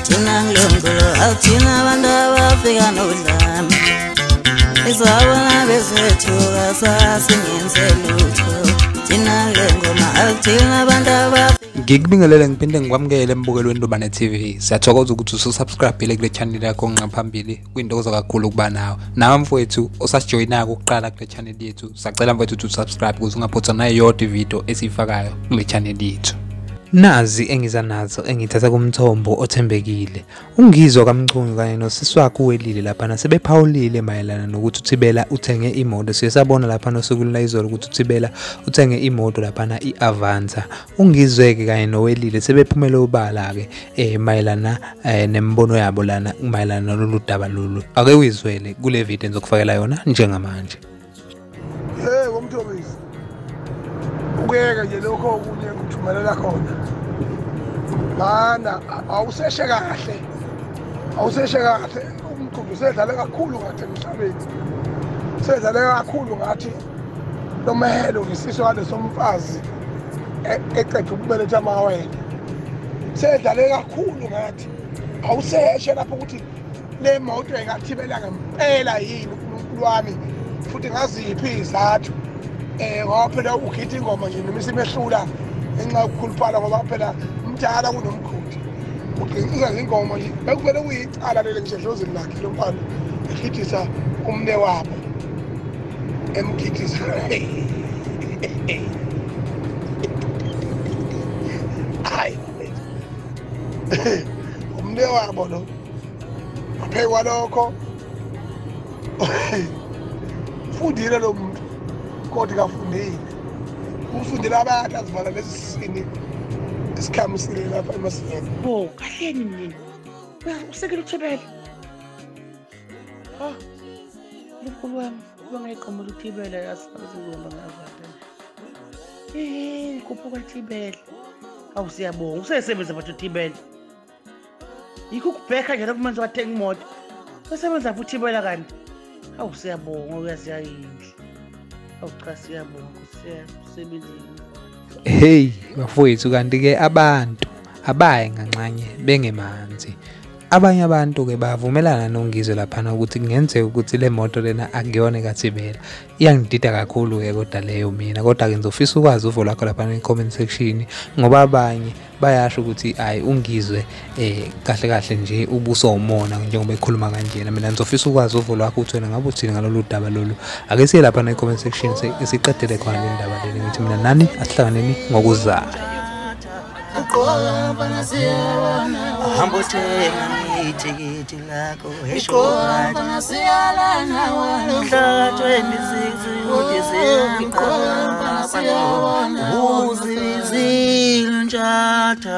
Thina ngilomculo athina abantu abafika nodlame. Izabona besethuka sasingenze lutho. Thina ngengoma athina abantu abafika. Ngikubingelele ngiphinde ngikwamukele embukelweni Ndubane TV. Siyathokoza ukuthi ususubscribe kule channel yakho ngaphambili. Kuyintokozo kakhulu ukuba nawe. Nawe mfowethu osasijoyinayo ukuqala kule channel yethu, sacela mfowethu ukuthi usubscribe ukuze ungaphothwa nayodwa ivideo esiyifakayo kule channel yethu. Nazi engiza nazo engithatha kumthombo othembekile. UNgizwe kaMchunu kanye nosisi wakhe uWelile laphana sebephawulile mayelana nokuthi uThibela uthenge imoto. Siye sabona laphana osukwini lwayizolo ukuthi uThibela uthenge imoto laphana i-Avanza. UNgizwe-ke kanye noWelile sebephumele obala-ke mayelana nemibono yabo lana mayelana nalolu daba lolu. Ake uyizwele kule video engizokufakela yona njengamanje. Hey, ngomthobisi. Ukuyeka nje lokho okunye kuthumelela khona. Mana awuseshe kahle. Awuseshe kahle umqondo usedlale kakhulu ngathi emhlabeni. Usedlale kakhulu ngathi lomehelo ngisiso walesomfazi eqeda ukubeletha amawele. Usedlale kakhulu ngathi awuseshe lapho ukuthi le moto engathibela ngempela yini uNkulunkulu wami futhi ngaziphi izathu. Ngoba phela ukhitha ingoma nje noma isimehlula ngenxa yokukhuluphala ngoba phela umdala kunomkhudi ugqinisa ingoma nje bekuvele kuyicala leli nje edlozini lakhe lo mfana ekhithisa umne wabo emkhithisa. Hayi umne wabo lo aphekwa lokho fundile lo muntu kodwa kafundile ufundile abantu azivala lesi sini esikhamisile lapha emasini. Bo kahleni mina usekela uThibela. Ah mkhulu wami bangayiqomela uThibela yasizihamba ngavada. Khuphuka Thibela. Awu siyabonga usesebenza manje uThibela. Yikho ukubheka nje lapho manje wathenga imoto. Usebenza futhi uThibela kanti. Awu siyabonga uyasiyayinhle. Awu cha siyabonga usebenzile. Hey bafowethu, kanti-ke abantu abaye nganxanye bengemanzi. Abanye abantu-ke bavumelana noNgizwe laphana ukuthi kungenzeka ukuthi le moto lena akuyona kaThibela. Iyangidida kakhulu-ke kodwa leyo mina, kodwa-ke ngizofisa ukwazi uvo lwakho laphana e-comment section, ngoba abanye bayasho ukuthi hhayi uNgizwe kahle kahle nje ubuso umona njengoba ekhuluma kanjena. Mina ngizofisa ukwazi uvo lwakho ukuthi wena ngabe uthini ngalolu daba lolu. Ake siye laphana e-comment section siqedele khona le ndaba lena. Ngithi mina nani asihlanganeni ngokuzayo. Hamba uthenga itikiti lakho eShoprite mhla 26 uDisemba uzibizile njatha.